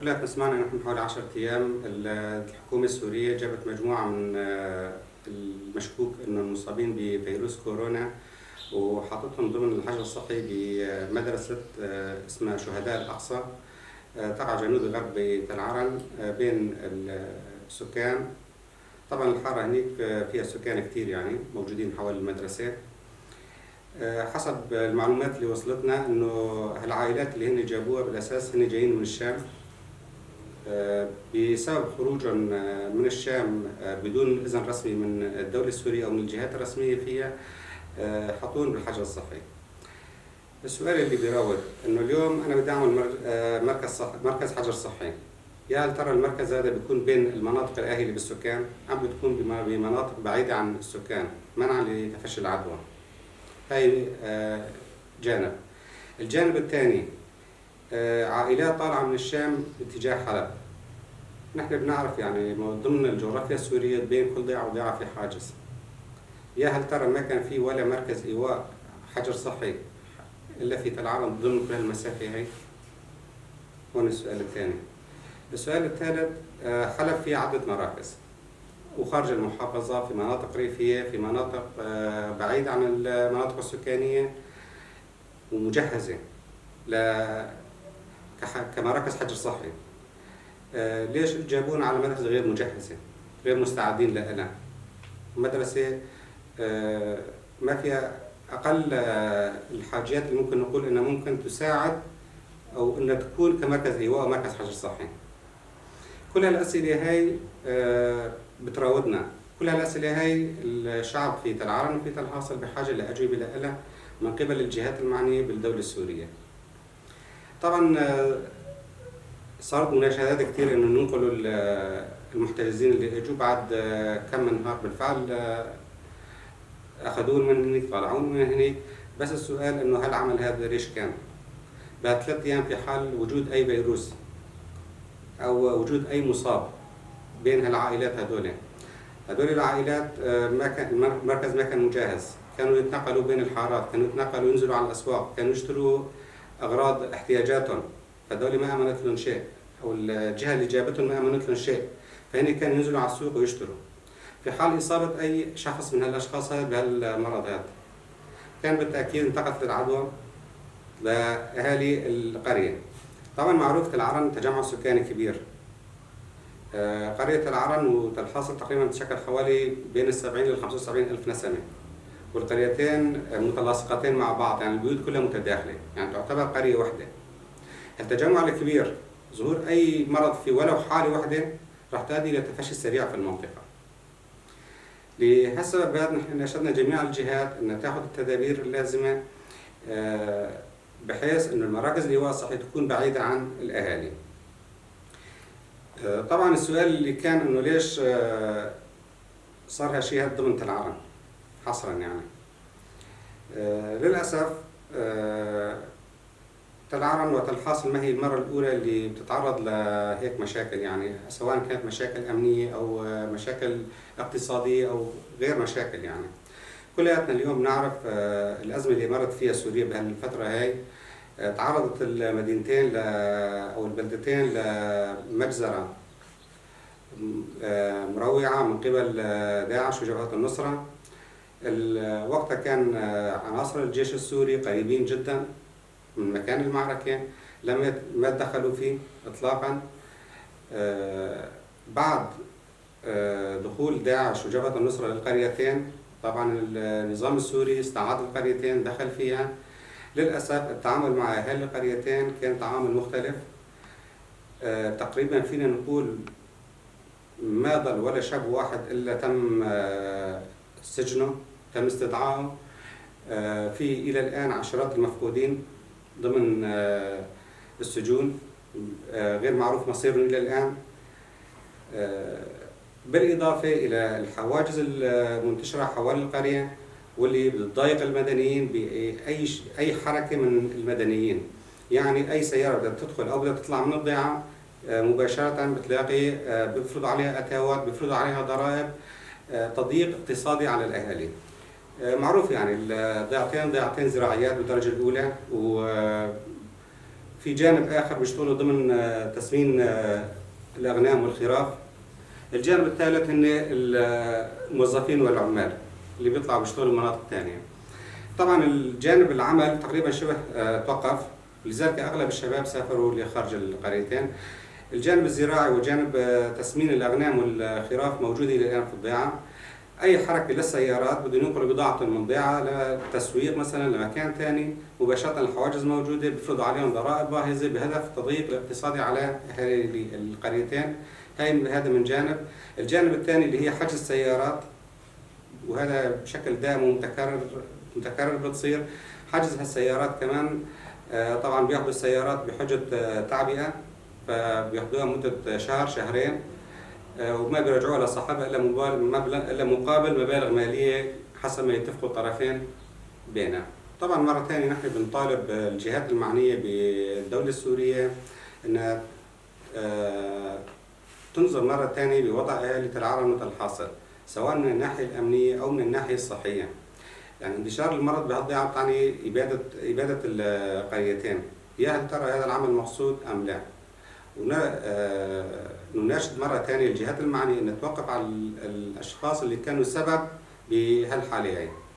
كلياتنا سمعنا نحن حوالي 10 أيام الحكومة السورية جابت مجموعة من المشكوك إنهم مصابين بفيروس كورونا وحطتهم ضمن الحجر الصحي بمدرسة اسمها شهداء الأقصى، تقع جنوب غرب تل عرن بين السكان. طبعا الحارة هنيك فيها سكان كثير يعني موجودين حول المدرسة. حسب المعلومات اللي وصلتنا إنه هالعائلات اللي هن جابوها بالأساس هن جايين من الشام، بسبب خروجهم من الشام بدون إذن رسمي من الدولة السورية أو من الجهات الرسمية فيها، حطوهم بالحجر الصحي. السؤال اللي بيراود إنه اليوم أنا بدي أعمل مركز حجر صحي، يا هل ترى المركز هذا بيكون بين المناطق الآهلة بالسكان أم بتكون بمناطق بعيدة عن السكان منعا لتفشي العدوى؟ هاي جانب. الجانب الثاني، عائلات طالعة من الشام باتجاه حلب. نحن بنعرف يعني ضمن الجغرافيا السورية بين كل ضيعة وضيعة في حاجز. يا هل ترى ما كان في ولا مركز إيواء حجر صحي إلا في تل عرن ضمن كل هالمسافة هي؟ هون السؤال الثاني. السؤال الثالث، حلب فيها عدة مراكز وخارج المحافظة، في مناطق ريفية، في مناطق بعيدة عن المناطق السكانية ومجهزة كمراكز حجر صحي. ليش جابونا على مدرسة غير مجهزة، غير مستعدين لها؟ مدرسة ما فيها أقل الحاجات اللي ممكن نقول إنها ممكن تساعد أو إنها تكون كمركز إيواء أو مركز حجر صحي. كل هالأسئلة هاي بتراودنا، كل هالأسئلة هاي الشعب في تل عرن وفي تل حاصل بحاجة لأجوبة لها من قبل الجهات المعنية بالدولة السورية. طبعا صارت مناشدات كثير إنه ننقلوا المحتجزين اللي اجوا بعد كم من نهار، بالفعل اخذوهم من هنيك، طلعوهم من هنيك، بس السؤال انه هالعمل هذا ليش كان؟ بعد 3 ايام في حال وجود اي فيروس او وجود اي مصاب بين هالعائلات هذول، هذول العائلات ما كان المركز ما كان مجهز، كانوا يتنقلوا بين الحارات، كانوا يتنقلوا ينزلوا على الاسواق، كانوا يشتروا اغراض احتياجاتهم، فهذول ما امنت لهم شيء، او الجهه اللي جابتهم ما امنت لهم شيء، فهن كانوا ينزلوا على السوق ويشتروا. في حال اصابه اي شخص من هالاشخاص هذا بهالمرض هذا، كان بالتاكيد انتقلت العدوى لاهالي القريه. طبعا معروف تل عرن تجمع سكاني كبير. قريه تل عرن وتل حاصل تقريبا تشكل حوالي بين 70 ل 75 الف نسمه، والقريتين متلاصقتين مع بعض، يعني البيوت كلها متداخله، يعني تعتبر قريه واحده. التجمع الكبير ظهور اي مرض في ولو حاله واحده راح تؤدي الى تفشي سريع في المنطقه. لهالسبب هذا نحن ناشدنا جميع الجهات ان تاخذ التدابير اللازمه بحيث انه المراكز الايواء الصحي تكون بعيده عن الاهالي. طبعا السؤال اللي كان انه ليش صار هالشيء هذا ضمن تل عرن حصرا يعني. للاسف تل عرن وتل حاصل ما هي المرة الأولى اللي بتتعرض لهيك مشاكل، يعني سواء كانت مشاكل أمنية أو مشاكل اقتصادية أو غير مشاكل. يعني كلياتنا اليوم بنعرف الأزمة اللي مرت فيها سوريا بهالفترة هاي، تعرضت المدينتين أو البلدتين لمجزرة مروعة من قبل داعش وجبهة النصرة. وقتها كان عناصر الجيش السوري قريبين جدا من مكان المعركة، لم ما تدخلوا فيه إطلاقا. بعد دخول داعش وجبهة النصرة للقريتين، طبعا النظام السوري استعاد القريتين، دخل فيها. للأسف التعامل مع أهالي القريتين كان تعامل مختلف. تقريبا فينا نقول ما ضل ولا شاب واحد إلا تم سجنه، تم استدعائه. في إلى الآن عشرات المفقودين ضمن السجون، غير معروف مصيرهم إلى الآن. بالإضافة إلى الحواجز المنتشرة حوالي القرية واللي بتضايق المدنيين بأي أي حركة من المدنيين، يعني أي سيارة بدها تدخل أو بدها تطلع من الضيعة مباشرة بتلاقي بيفرضوا عليها أتاوات، بيفرضوا عليها ضرائب، تضييق اقتصادي على الأهالي. معروف يعني الضيعتين ضيعتين زراعيات بالدرجة الأولى، وفي في جانب آخر بيشتغلوا ضمن تسمين الأغنام والخراف. الجانب الثالث هن الموظفين والعمال اللي بيطلعوا بيشتغلوا بمناطق ثانية. طبعا الجانب العمل تقريبا شبه توقف، لذلك أغلب الشباب سافروا لخارج القريتين. الجانب الزراعي وجانب تسمين الأغنام والخراف موجود إلى الآن في الضيعة. أي حركة للسيارات بدهم ينقلوا بضاعتهم من ضيعة لتسويق مثلا لمكان ثاني، مباشرة الحواجز موجودة، بيفرضوا عليهم ضرائب باهظة بهدف التضييق الاقتصادي على أهالي القريتين. هذا من جانب. الجانب الثاني اللي هي حجز السيارات، وهذا بشكل دائم ومتكرر متكرر بتصير حجز هالسيارات كمان. طبعا بياخذوا السيارات بحجة تعبئة، فبياخذوها مدة شهر شهرين، وما بيرجعوها لصاحبها الا مقابل مبالغ ماليه حسب ما يتفقوا الطرفين بينها. طبعا مرة ثانية نحن بنطالب الجهات المعنية بالدولة السورية انها تنظر مرة ثانية بوضع اهالي تل عرنوت الحاصل، سواء من الناحية الامنية او من الناحية الصحية. يعني انتشار المرض بهالضيعه بتعني ابادة القريتين. يا هل ترى هذا العمل مقصود ام لا؟ ونناشد مرة ثانية الجهات المعنية أن توقف على الأشخاص اللي كانوا سبب بهالحالة هاي.